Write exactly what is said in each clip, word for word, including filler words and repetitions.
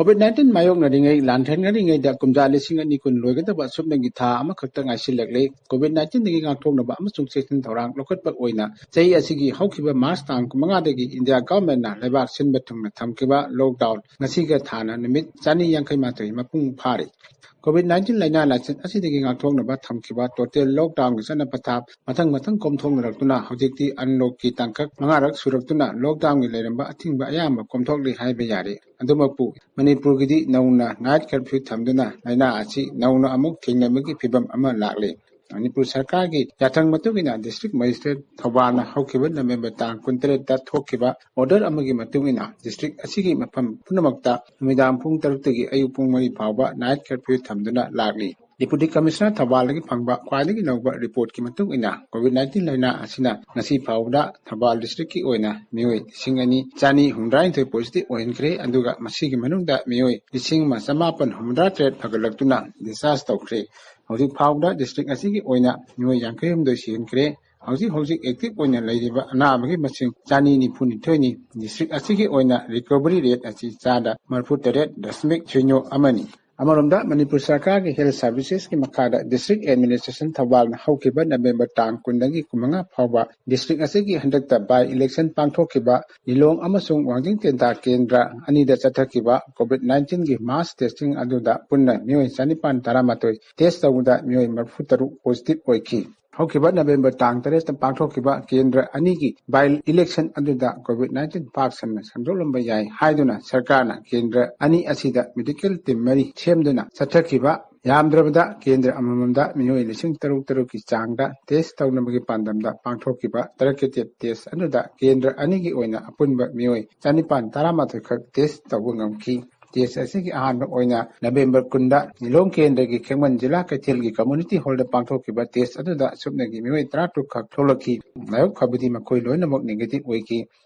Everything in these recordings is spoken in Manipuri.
ꯀꯣꯚꯤꯗ ꯅꯥꯏꯟꯇꯤꯟ ꯃꯥꯌꯣꯛꯅꯔꯤꯉꯩ, ꯂꯥꯟꯊꯦꯡꯅꯔꯤꯉꯩꯗ ꯀꯨꯝꯖꯥ ꯂꯤꯁꯤꯡ ꯑꯅꯤ ꯀꯨꯟ ꯂꯣꯏꯒꯗꯕ ꯑꯁꯨꯞꯅꯒꯤ ꯊꯥ ꯑꯃꯈꯛꯇ ꯉꯥꯏꯁꯤꯜꯂꯛꯂꯦ꯫ ꯀꯣꯚꯤꯗ ꯅꯥꯏꯟꯇꯤꯟꯗꯒꯤ ꯉꯥꯛꯊꯣꯛꯅꯕ ꯑꯃꯁꯨꯡ ꯆꯦꯛꯁꯤꯟ ꯊꯧꯔꯥꯡ ꯂꯧꯈꯠꯄ ꯑꯣꯏꯅ ꯆꯍꯤ ꯑꯁꯤꯒꯤ ꯍꯧꯈꯤꯕ ꯃꯥꯔꯆ ꯇꯥꯡ ꯀꯨꯟꯃꯉꯥꯗꯒꯤ ꯏꯟꯗꯤꯌꯥ ꯒꯚꯔꯟꯃꯦꯟꯠꯅ ꯂꯩꯕꯥꯛ ꯁꯤꯟꯕ ꯊꯨꯡꯅ ꯊꯝꯈꯤꯕ ꯂꯣꯛꯗꯥꯎꯟ ꯉꯁꯤꯒ ꯊꯥꯅ ꯅꯨꯃꯤꯠ ꯆꯥꯅꯤ ꯌꯥꯡꯈꯩ ꯃꯥꯊꯣꯏ ꯃꯄꯨꯡ ꯐꯥꯔꯦ꯫ ꯀꯣꯚꯤꯗ ꯅꯥꯏꯟꯇꯤꯟ ꯂꯥꯏꯅꯥ ꯂꯥꯏꯆꯠ ꯑꯁꯤꯗꯒꯤ ꯉꯥꯛꯊꯣꯛꯅꯕ ꯊꯝꯈꯤꯕ ꯇꯣꯇꯦꯜ ꯂꯣꯛꯗꯥꯎꯟꯒꯤ ꯆꯠꯅ ꯄꯊꯥꯞ ꯃꯊꯪ ꯃꯊꯪ ꯀꯣꯝꯊꯣꯛꯅꯔꯛꯇꯨꯅ ꯍꯧꯖꯤꯛꯇꯤ ꯑꯟꯂꯣꯛꯀꯤ ꯇꯥꯡꯀꯛ ꯃꯉꯥꯔꯛ ꯁꯨꯔꯛꯇꯨꯅ ꯂꯣꯛꯗꯥꯎꯟꯒꯤ ꯂꯩꯔꯝꯕ ꯑꯊꯤꯡꯕ ꯑꯌꯥꯝꯕ ꯀꯣꯝꯊꯣꯛꯂꯦ ꯍꯥꯏꯕ ꯌꯥꯔꯦ꯫ ꯑꯗꯨꯃꯛꯄꯨ ꯃꯅꯤꯄꯨꯔꯒꯤꯗꯤ ꯅꯧꯅ ꯅꯥꯏꯠ ꯀꯔꯐ꯭ꯌꯨ ꯊꯝꯗꯨꯅ ꯂꯥꯏꯅꯥ ꯑꯁꯤ ꯅꯧꯅ ꯑꯃꯨꯛ ꯊꯦꯡꯅꯕꯒꯤ ꯐꯤꯕꯝ ꯑꯃ ꯂꯥꯛꯂꯦ꯫ ꯃꯅꯤꯄꯨꯔ ꯁꯔꯀꯥꯔꯒꯤ ꯌꯥꯊꯪ ꯃꯇꯨꯡ ꯏꯟꯅ ꯗꯤꯁꯇ꯭ꯔꯤꯛ ꯃꯦꯖꯤꯁꯇ꯭ꯔꯦꯠ ꯊꯧꯕꯥꯜꯅ ꯍꯧꯈꯤꯕ ꯅꯕꯦꯝꯕꯔ ꯇꯥꯡ ꯀꯨꯟꯇꯔꯦꯠꯇ ꯊꯣꯛꯈꯤꯕ ꯑꯣꯔꯗꯔ ꯑꯃꯒꯤ ꯃꯇꯨꯡ ꯏꯟꯅ ꯗꯤꯁꯇ꯭ꯔꯤꯛ ꯑꯁꯤꯒꯤ ꯃꯐꯝ ꯄꯨꯝꯅꯃꯛꯇ ꯅꯨꯃꯤꯗꯥꯡ ꯄꯨꯡ ꯇꯔꯨꯛꯇꯒꯤ ꯑꯌꯨꯛ ꯄꯨꯡ ꯃꯔꯤ ꯐꯥꯎꯕ ꯅꯥꯏꯠ ꯀꯔꯐ꯭ꯌꯨ ꯊꯝꯗꯨꯅ ꯂꯥꯛꯂꯤ꯫ ꯗꯤꯄꯨꯇꯤ ꯀꯃꯤꯁꯅꯔ ꯊꯧꯕꯥꯜꯗꯒꯤ ꯐꯪꯕ ꯈ꯭ꯋꯥꯏꯗꯒꯤ ꯅꯧꯕ ꯔꯤꯄꯣꯔꯠꯀꯤ ꯃꯇꯨꯡ ꯏꯟꯅ ꯀꯣꯚꯤꯗ ꯅꯥꯏꯟꯇꯤꯟ ꯂꯥꯏꯅꯥ ꯑꯁꯤꯅ ꯉꯁꯤ ꯐꯥꯎꯕꯗ ꯊꯧꯕꯥꯜ ꯗꯤꯁꯇ꯭ꯔꯤꯛꯀꯤ ꯑꯣꯏꯅ ꯃꯤꯑꯣꯏ ꯂꯤꯁꯤꯡ ꯑꯅꯤ ꯆꯥꯅꯤ ꯍꯨꯝꯗ꯭ꯔꯥꯅꯤꯊꯣꯏ ꯄꯣꯖꯤꯇꯤꯚ ꯑꯣꯏꯍꯟꯈ꯭ꯔꯦ꯫ ꯑꯗꯨꯒ ꯃꯁꯤꯒꯤ ꯃꯅꯨꯡꯗ ꯃꯤꯑꯣꯏ ꯂꯤꯁꯤꯡ ꯑꯃ ꯆꯃꯥꯄꯟ ꯍꯨꯝꯗ꯭ꯔꯥ ꯇꯔꯦꯠ ꯐꯒꯠꯂꯛꯇꯨꯅ ꯗꯤꯁꯆꯥꯔꯖ ꯇꯧꯈ꯭ꯔꯦ꯫ ꯍꯧꯖꯤꯛ ꯐꯥꯎꯕꯗ ꯗꯤꯁꯇ꯭ꯔꯤꯛ ꯑꯁꯤꯒꯤ ꯑꯣꯏꯅ ꯃꯤꯑꯣꯏ ꯌꯥꯡꯈꯩ ꯍꯨꯝꯗꯣꯏ ꯁꯤꯍꯟꯈ꯭ꯔꯦ꯫ ꯍꯧꯖꯤꯛ ꯍꯧꯖꯤꯛ ꯑꯦꯛꯇꯤꯚ ꯑꯣꯏꯅ ꯂꯩꯔꯤꯕ ꯑꯅꯥꯕꯒꯤ ꯃꯁꯤꯡ ꯆꯥꯅꯤ ꯅꯤꯐꯨ ꯅꯤꯊꯣꯏꯅꯤ꯫ ꯗꯤꯁꯇ꯭ꯔꯤꯛ ꯑꯁꯤꯒꯤ ꯑꯣꯏꯅ ꯔꯤꯀꯣꯚꯔꯤ ꯔꯦꯠ ꯑꯁꯤ ꯆꯥꯗ ꯃꯔꯤꯐꯨ ꯇꯔꯦꯠ ꯗꯁꯃꯤꯛ ꯁꯤꯅꯣ ꯑꯃꯅꯤ꯫ ꯑꯃꯔꯣꯝꯗ ꯃꯅꯤꯄꯨꯔ ꯁꯔꯀꯥꯔꯒꯤ ꯍꯦꯜꯊ ꯁꯔꯚꯤꯁꯦꯁꯀꯤ ꯃꯈꯥꯗ ꯗꯤꯁꯇ꯭ꯔꯤꯛ ꯑꯦꯗꯃꯤꯅꯤꯁꯇ꯭ꯔꯦꯁꯟ ꯊꯧꯕꯥꯜꯅ ꯍꯧꯈꯤꯕ ꯅꯕꯦꯝꯕꯔ ꯇꯥꯡ ꯀꯨꯟꯗꯒꯤ ꯀꯨꯟꯃꯉꯥ ꯐꯥꯎꯕ ꯗꯤꯁꯇ꯭ꯔꯤꯛ ꯑꯁꯤꯒꯤ ꯍꯟꯗꯛꯇ ꯕꯥꯏ ꯏꯂꯦꯛꯁꯟ ꯄꯥꯡꯊꯣꯛꯈꯤꯕ ꯂꯤꯂꯣꯡ ꯑꯃꯁꯨꯡ ꯋꯥꯡꯖꯤꯡ ꯇꯦꯟꯊꯥ ꯀꯦꯟꯗ꯭ꯔ ꯑꯅꯤꯗ ꯆꯠꯊꯈꯤꯕ ꯀꯣꯚꯤꯗ ꯅꯥꯏꯟꯇꯤꯟꯒꯤ ꯃꯥꯁ ꯇꯦꯁꯇꯤꯡ ꯑꯗꯨꯗ ꯄꯨꯟꯅ ꯃꯤꯑꯣꯏ ꯆꯥꯅꯤꯄꯥꯟ ꯇꯔꯥꯃꯥꯊꯣꯏ ꯇꯦꯁ ꯇꯧꯕꯗ ꯃꯤꯑꯣꯏ ꯃꯔꯤꯐꯨ ꯇꯔꯨꯛ ꯄꯣꯖꯤꯇꯤꯚ ꯑꯣꯏꯈꯤ꯫ ꯍꯧꯈꯤꯕ ꯅꯕꯦꯝꯕꯔ ꯇꯥꯡ ꯇꯔꯦꯠꯇ ꯄꯥꯡꯊꯣꯛꯈꯤꯕ ꯀꯦꯟꯗ꯭ꯔ ꯑꯅꯤꯒꯤ ꯕꯥꯏ ꯏꯂꯦꯛꯁꯟ ꯑꯗꯨꯗ ꯀꯣꯚꯤꯗ ꯅꯥꯏꯟꯇꯤꯟ ꯄꯥꯛ ꯁꯟꯅ ꯁꯟꯗꯣꯛꯂꯝꯕ ꯌꯥꯏ ꯍꯥꯏꯗꯨꯅ ꯁꯔꯀꯥꯔꯅ ꯀꯦꯟꯗ꯭ꯔ ꯑꯅꯤ ꯑꯁꯤꯗ ꯃꯦꯗꯤꯀꯦꯜ ꯇꯤꯝ ꯃꯔꯤ ꯁꯦꯝꯗꯨꯅ ꯆꯠꯊꯈꯤꯕ ꯌꯥꯝꯗ꯭ꯔꯕꯗ ꯀꯦꯟꯗ꯭ꯔ ꯑꯃꯃꯝꯗ ꯃꯤꯑꯣꯏ ꯂꯤꯁꯤꯡ ꯇꯔꯨꯛ ꯇꯔꯨꯛꯀꯤ ꯆꯥꯡꯗ ꯇꯦꯁ ꯇꯧꯅꯕꯒꯤ ꯄꯥꯟꯗꯝꯗ ꯄꯥꯡꯊꯣꯛꯈꯤꯕ ꯇꯔꯀꯦꯇꯦꯠ ꯇꯦꯁ ꯑꯗꯨꯗ ꯀꯦꯟꯗ꯭ꯔ ꯑꯅꯤꯒꯤ ꯑꯣꯏꯅ ꯑꯄꯨꯟꯕ ꯃꯤꯑꯣꯏ ꯆꯥꯅꯤꯄꯥꯟ ꯇꯔꯥꯃꯥꯊꯣꯏ ꯈꯛ ꯇꯦꯁ ꯇꯧꯕ ꯉꯝꯈꯤ꯫ ꯇꯦꯁ ꯑꯁꯤꯒꯤ ꯑꯍꯥꯟꯕ ꯑꯣꯏꯅ ꯅꯕꯦꯝꯕꯔ ꯀꯨꯟꯗ ꯂꯤꯂꯣꯡ ꯀꯦꯟꯗ꯭ꯔꯒꯤ ꯈꯦꯡꯃꯟ ꯖꯤꯂꯥ ꯀꯩꯊꯦꯜꯒꯤ ꯀꯝꯃ꯭ꯌꯨꯅꯤꯇꯤ ꯍꯣꯜꯗ ꯄꯥꯡꯊꯣꯛꯈꯤꯕ ꯇꯦꯁ ꯑꯗꯨꯗ ꯁꯨꯞꯅꯒꯤ ꯃꯤꯑꯣꯏ ꯇꯔꯥꯇꯔꯨꯛ ꯈꯛ ꯊꯣꯛꯂꯛꯈꯤ꯫ ꯂꯥꯏꯍꯧ ꯐꯕꯗꯤ ꯃꯈꯣꯏ ꯂꯣꯏꯅꯃꯛ ꯅꯦꯒꯦꯇꯤꯚ ꯑꯣꯏꯈꯤ꯫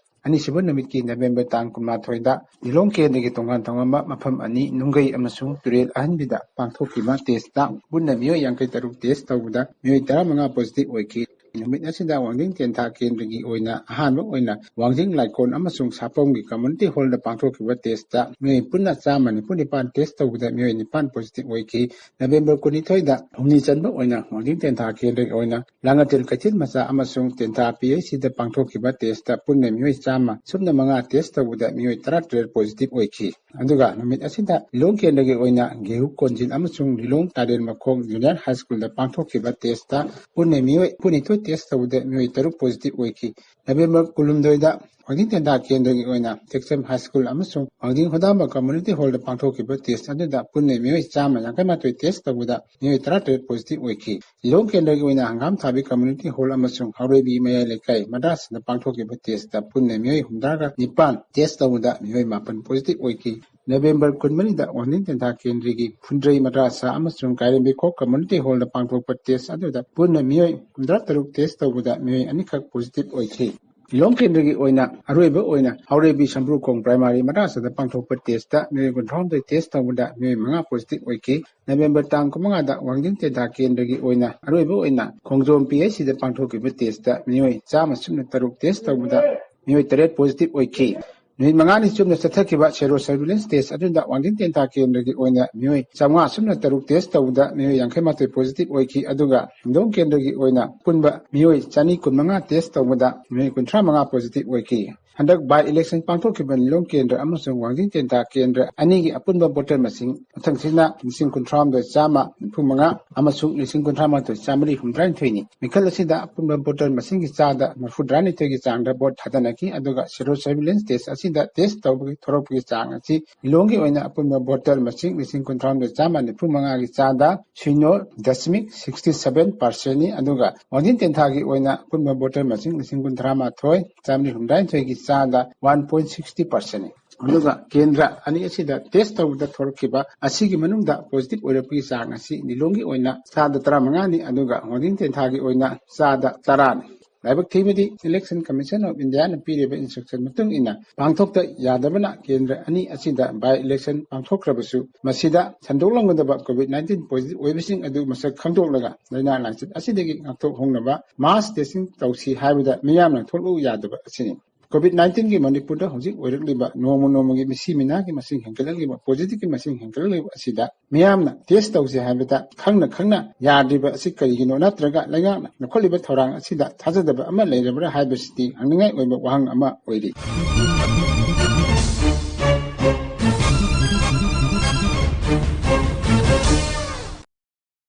ꯑꯅꯤꯁꯨꯕ ꯅꯨꯃꯤꯠꯀꯤ ꯅꯕꯦꯝꯕꯔ ꯇꯥꯡ ꯀꯨꯟꯃꯥꯊꯣꯏꯗ ꯂꯤꯂꯣꯡ ꯀꯦꯟꯗ꯭ꯔꯒꯤ ꯇꯣꯉꯥꯟ ꯇꯣꯉꯥꯟꯕ ꯃꯐꯝ ꯑꯅꯤ, ꯅꯨꯡꯒꯩ ꯑꯃꯁꯨꯡ ꯇꯨꯔꯦꯜ ꯑꯍꯟꯕꯤꯗ ꯄꯥꯡꯊꯣꯛꯈꯤꯕ ꯇꯦꯁꯇ ꯄꯨꯟꯅ ꯃꯤꯑꯣꯏ ꯌꯥꯡꯈꯩ ꯇꯔꯨꯛ ꯇꯦꯁ ꯇꯧꯕꯗ ꯃꯤꯑꯣꯏ ꯇꯔꯥꯃꯉꯥ ꯄꯣꯖꯤꯇꯤꯚ ꯑꯣꯏꯈꯤ꯫ ꯅꯨꯃꯤꯠ ꯑꯁꯤꯗ ꯋꯥꯡꯖꯤꯡ ꯇꯦꯟꯊꯥ ꯀꯦꯟꯗ꯭ꯔꯒꯤ ꯑꯣꯏꯅ ꯑꯍꯥꯟꯕ ꯑꯣꯏꯅ ꯋꯥꯡꯖꯤꯡ ꯂꯥꯏꯀꯣꯟ ꯑꯃꯁꯨꯡ ꯁꯥꯄꯝꯒꯤ community hall ꯗ ꯄꯥꯡꯊꯣꯛꯈꯤꯕ test ꯇ ꯃꯤꯑꯣꯏ ꯄꯨꯟꯅ ꯆꯥꯝꯃ ꯅꯤꯐꯨ ꯅꯤꯄꯥꯟ test ꯇꯧꯕꯗ ꯃꯤꯑꯣꯏ ꯅꯤꯄꯥꯟ positive ꯑꯣꯏꯈꯤ꯫ ꯅꯕꯦꯝꯕꯔ ꯀꯨꯟꯅꯤꯊꯣꯏꯗ ꯍꯨꯝꯅꯤ ꯆꯟꯕ ꯑꯣꯏꯅ ꯋꯥꯡꯖꯤꯡ ꯇꯦꯟꯊꯥ ꯀꯦꯟꯗ꯭ꯔꯒꯤ ꯑꯣꯏꯅ ꯂꯥꯡꯉꯊꯦꯜ ꯀꯩꯊꯦꯜ ꯃꯆꯥ ꯑꯃꯁꯨꯡ ꯇꯦꯟꯊꯥ P H C ꯗ ꯄꯥꯡꯊꯣꯛꯈꯤꯕ test ꯇ ꯄꯨꯟꯅ ꯃꯤꯑꯣꯏ ꯆꯥꯝꯃ ꯁꯨꯞꯅ ꯃꯉꯥ test ꯇꯧꯕꯗ ꯃꯤꯑꯣꯏ ꯇꯔꯥꯇꯔꯦꯠ positive ꯑꯣꯏꯈꯤ꯫ ꯑꯗꯨꯒ ꯅꯨꯃꯤꯠ ꯑꯁꯤꯗ ꯂꯤꯂꯣꯡ ꯀꯦꯟꯗ꯭ꯔꯒꯤ ꯑꯣꯏꯅ ꯒꯦꯍꯨ ꯀꯣꯟꯖꯤꯟ ꯑꯃꯁꯨꯡ ꯂꯤꯂꯣꯡ ꯇꯥꯔꯦꯜ ꯃꯈꯣꯡ Junior High School ꯗ ꯄꯥꯡꯊꯣꯛꯈꯤꯕ test ꯇ ꯄꯨꯟꯅ ꯃꯤꯑꯣꯏ ꯅꯤꯐꯨꯅꯤꯊꯣꯏ test ꯇꯧꯕꯗ ꯃꯤꯑꯣꯏ ꯇꯔꯨꯛ positive ꯑꯣꯏꯈꯤ꯫ ꯅꯕꯦꯝꯕꯔ ꯀꯨꯟꯍꯨꯝꯗꯣꯏꯗ ꯋꯥꯡꯖꯤꯡ ꯇꯦꯟꯊꯥ ꯀꯦꯟꯗ꯭ꯔꯒꯤ ꯑꯣꯏꯅ ꯇꯦꯛꯆꯝ High School ꯑꯃꯁꯨꯡ ꯋꯥꯡꯖꯤꯡ ꯍꯣꯗꯥꯝꯕ community hall ꯗ ꯄꯥꯡꯊꯣꯛꯈꯤꯕ test ꯑꯗꯨꯗ ꯄꯨꯟꯅ ꯃꯤꯑꯣꯏ ꯆꯥꯝꯃ ꯌꯥꯡꯈꯩ ꯃꯥꯊꯣꯏ test ꯇꯧꯕꯗ ꯃꯤꯑꯣꯏ ꯇꯔꯥꯇꯔꯦꯠ positive ꯑꯣꯏꯈꯤ꯫ ꯂꯤꯂꯣꯡ ꯀꯦꯟꯗ꯭ꯔꯒꯤ ꯑꯣꯏꯅ ꯍꯪꯒꯥꯝ ꯊꯥꯕꯤ community hall ꯑꯃꯁꯨꯡ ꯍꯥꯎꯔꯩꯕꯤ ꯃꯌꯥꯏ ꯂꯩꯀꯥꯏ ꯃꯗ꯭ꯔꯥꯁꯥꯗ ꯄꯥꯡꯊꯣꯛꯈꯤꯕ test ꯇ ꯄꯨꯟꯅ ꯃꯤꯑꯣꯏ ꯍꯨꯝꯗ꯭ꯔꯥꯒ ꯅꯤꯄꯥꯟ test ꯇꯧꯕꯗ ꯃꯤꯑꯣꯏ ꯃꯥꯄꯟ positive ꯑꯣꯏꯈꯤ꯫ ꯅꯕꯦꯝꯕꯔ ꯀꯨꯟꯃꯔꯤꯗ ꯋꯥꯡꯖꯤꯡ ꯇꯦꯟꯊꯥ ꯀꯦꯟꯗ꯭ꯔꯒꯤ ꯐꯨꯟꯗ꯭ꯔꯩ ꯃꯗ꯭ꯔꯥꯁꯥ ꯑꯃꯁꯨꯡ ꯀꯥꯏꯔꯦꯝꯕꯤꯈꯣꯛ community hall ꯗ ꯄꯥꯡꯊꯣꯛꯄ test ꯑꯗꯨꯗ ꯄꯨꯟꯅ ꯃꯤꯑꯣꯏ ꯍꯨꯝꯗ꯭ꯔꯥ ꯇꯔꯨꯛ test ꯇꯧꯕꯗ ꯃꯤꯑꯣꯏ ꯑꯅꯤꯈꯛ positive ꯑꯣꯏꯈꯤ꯫ ꯂꯤꯂꯣꯡ ꯀꯦꯟꯗ꯭ꯔꯒꯤ ꯑꯣꯏꯅ ꯑꯔꯣꯏꯕ ꯑꯣꯏꯅ ꯍꯥꯎꯔꯩꯕꯤ ꯁꯝꯕ꯭ꯔꯨꯈꯣꯡ primary ꯃꯗ꯭ꯔꯥꯁꯥꯗ ꯄꯥꯡꯊꯣꯛꯄ test ꯇ ꯃꯤꯑꯣꯏ ꯀꯨꯟꯊ꯭ꯔꯥꯍꯨꯝꯗꯣꯏ test ꯇꯧꯕꯗ ꯃꯤꯑꯣꯏ ꯃꯉꯥ positive ꯑꯣꯏꯈꯤ꯫ ꯅꯕꯦꯝꯕꯔ ꯇꯥꯡ ꯀꯨꯟꯃꯉꯥꯗ ꯋꯥꯡꯖꯤꯡ ꯇꯦꯟꯊꯥ ꯀꯦꯟꯗ꯭ꯔꯒꯤ ꯑꯣꯏꯅ ꯑꯔꯣꯏꯕ ꯑꯣꯏꯅ ꯈꯣꯡꯖꯣꯝ P H C ꯗ ꯄꯥꯡꯊꯣꯛꯈꯤꯕ test ꯇ ꯃꯤꯑꯣꯏ ꯆꯥꯝꯃ ꯁꯨꯞꯅ ꯇꯔꯨꯛ test ꯇꯧꯕꯗ ꯃꯤꯑꯣꯏ ꯇꯔꯦꯠ positive ꯑꯣꯏꯈꯤ꯫ ꯅꯨꯃꯤꯠ ꯃꯉꯥꯅꯤ ꯆꯨꯞꯅ ꯆꯠꯊꯈꯤꯕ sero surveillance test ꯑꯗꯨꯗ ꯋꯥꯡꯖꯤꯡ ꯇꯦꯟꯊꯥ ꯀꯦꯟꯗ꯭ꯔꯒꯤ ꯑꯣꯏꯅ ꯃꯤꯑꯣꯏ ꯆꯥꯝꯃꯉꯥ ꯁꯨꯞꯅ ꯇꯔꯨꯛ test ꯇꯧꯕꯗ ꯃꯤꯑꯣꯏ ꯌꯥꯡꯈꯩ ꯃꯥꯊꯣꯏ positive ꯑꯣꯏꯈꯤ꯫ ꯑꯗꯨꯒ ꯂꯤꯂꯣꯡ ꯀꯦꯟꯗ꯭ꯔꯒꯤ ꯑꯣꯏꯅ ꯑꯄꯨꯟꯕ ꯃꯤꯑꯣꯏ ꯆꯅꯤ ꯀꯨꯟꯃꯉꯥ test ꯇꯧꯕꯗ ꯃꯤꯑꯣꯏ ꯀꯨꯟꯊ꯭ꯔꯥ ꯃꯉꯥ positive ꯑꯣꯏꯈꯤ꯫ ꯍꯟꯗꯛ by election ꯄꯥꯡꯊꯣꯛꯈꯤꯕ ꯂꯤꯂꯣꯡ ꯀꯦꯟꯗ꯭ꯔ ꯑꯃꯁꯨꯡ ꯋꯥꯡꯖꯤꯡ ꯇꯦꯟꯊꯥ ꯀꯦꯟꯗ꯭ꯔ ꯑꯅꯤꯒꯤ ꯑꯄꯨꯟꯕ voter ꯃꯁꯤꯡ ꯃꯊꯪꯁꯤꯅ ꯂꯤꯁꯤꯡ ꯀꯨꯟꯊ꯭ꯔꯥꯍꯨꯝꯗꯣꯏ ꯆꯥꯝꯃ ꯅꯤꯐꯨ ꯃꯉꯥ ꯑꯃꯁꯨꯡ ꯂꯤꯁꯤꯡ ꯀꯨꯟꯊ꯭ꯔꯥ ꯃꯥꯊꯣꯏ ꯆꯥꯃꯔꯤ ꯍꯨꯝꯗ꯭ꯔꯥ ꯅꯤꯊꯣꯏꯅꯤ꯫ ꯃꯤꯈꯜ ꯑꯁꯤꯗ ꯑꯄꯨꯟꯕ voter ꯃꯁꯤꯡꯒꯤ ꯆꯥꯗ ꯃꯔꯤꯐꯨꯇꯔꯥꯅꯤꯊꯣꯏꯒꯤ ꯆꯥꯡꯗ vote ꯊꯥꯗꯅꯈꯤ꯫ ꯑꯗꯨꯒ sero surveillance test ꯑꯁꯤꯗ test ꯇꯧꯕꯒꯤ ꯊꯣꯔꯛꯄꯒꯤ ꯆꯥꯡ ꯑꯁꯤ ꯂꯤꯂꯣꯡꯒꯤ ꯑꯣꯏꯅ ꯑꯄꯨꯟꯕ voter ꯃꯁꯤꯡ ꯂꯤꯁꯤꯡ ꯀꯨꯟꯊ꯭ꯔꯥꯍꯨꯝꯗꯣꯏ ꯆꯥꯝꯃ ꯅꯤꯐꯨ ꯃꯉꯥꯒꯤ ꯆꯥꯗ ꯁꯤꯅꯣ ꯗꯁꯃꯤꯛ sixty seven percent ꯅꯤ꯫ ꯑꯗꯨꯒ ꯋꯥꯡꯖꯤꯡ ꯇꯦꯟꯊꯥꯒꯤ ꯑꯣꯏꯅ ꯑꯄꯨꯟꯕ voter ꯃꯁꯤꯡ ꯂꯤꯁꯤꯡ ꯀꯨꯟꯊ꯭ꯔꯥ ꯃꯥꯊꯣꯏ ꯆꯥꯃꯔꯤ ꯍꯨꯝꯗ꯭ꯔꯥꯅꯤꯊꯣꯏꯒꯤ ꯆꯥꯗ one point sixty percent ꯅꯤ꯫ ꯑꯗꯨꯒ ꯀꯦꯟꯗ꯭ꯔ ꯑꯅꯤ ꯑꯁꯤꯗ test ꯇꯧꯕꯗ ꯊꯣꯔꯛꯈꯤꯕ ꯑꯁꯤꯒꯤ ꯃꯅꯨꯡꯗ positive ꯑꯣꯏꯔꯛꯄꯒꯤ ꯆꯥꯡ ꯑꯁꯤ ꯂꯤꯂꯣꯡꯒꯤ ꯑꯣꯏꯅ ꯆꯥꯗ ꯇꯔꯥꯃꯉꯥꯅꯤ, ꯑꯗꯨꯒ ꯋꯥꯡꯖꯤꯡ ꯇꯦꯟꯊꯥꯒꯤ ꯑꯣꯏꯅ ꯆꯥꯗ ꯇꯔꯥꯅꯤ꯫ ꯂꯥꯏꯕꯛ ꯊꯤꯕꯗꯤ Election Commission of Indiaꯅ ꯄꯤꯔꯤꯕ instruction ꯃꯇꯨꯡ ꯏꯟꯅ ꯄꯥꯡꯊꯣꯛꯇ ꯌꯥꯗꯕꯅ ꯀꯦꯟꯗ꯭ꯔ ꯑꯅꯤ ꯑꯁꯤꯗ by election ꯄꯥꯡꯊꯣꯛꯈ꯭ꯔꯕꯁꯨ ꯃꯁꯤꯗ ꯁꯟꯗꯣꯛꯂꯝꯒꯗꯕ COVID nineteen positive ꯑꯣꯏꯕꯁꯤꯡ ꯑꯗꯨ ꯃꯁꯛ ꯈꯪꯗꯣꯛꯂꯒ ꯂꯥꯏꯅꯥ ꯂꯥꯏꯆꯠ ꯑꯁꯤꯗꯒꯤ ꯉꯥꯛꯊꯣꯛꯍꯧꯅꯕ mass testing ꯇꯧꯁꯤ ꯍꯥꯏꯕꯗ ꯃꯤꯌꯥꯝꯅ ꯊꯣꯛꯂꯛꯎ ꯌꯥꯗꯕ ꯑꯁꯤꯅꯤ꯫ COVID nineteenꯒꯤ ꯃꯅꯤꯄꯨꯔꯗ ꯍꯧꯖꯤꯛ ꯑꯣꯏꯔꯛꯂꯤꯕ ꯅꯣꯡꯃ ꯅꯣꯡꯃꯒꯤ ꯃꯤꯁꯤ ꯃꯤꯅꯥꯒꯤ ꯃꯁꯤꯡ ꯍꯦꯟꯒꯠꯂꯛꯂꯤꯕ, positiveꯀꯤ ꯃꯁꯤꯡ ꯍꯦꯟꯒꯠꯂꯛꯂꯤꯕ ꯑꯁꯤꯗ ꯃꯤꯌꯥꯝꯅ test ꯇꯧꯁꯤ ꯍꯥꯏꯕꯗ ꯈꯪꯅ ꯈꯪꯅ ꯌꯥꯗ꯭ꯔꯤꯕ ꯑꯁꯤ ꯀꯔꯤꯒꯤꯅꯣ? ꯅꯠꯇ꯭ꯔꯒ ꯂꯩꯉꯥꯛꯅ ꯂꯧꯈꯠꯂꯤꯕ ꯊꯧꯔꯥꯡ ꯑꯁꯤꯗ ꯊꯥꯖꯗꯕ ꯑꯃ ꯂꯩꯔꯕ꯭ꯔꯥ ꯍꯥꯏꯕꯁꯤꯗꯤ ꯍꯪꯅꯤꯡꯉꯥꯏ ꯑꯣꯏꯕ ꯋꯥꯍꯪ ꯑꯃ ꯑꯣꯏꯔꯤ꯫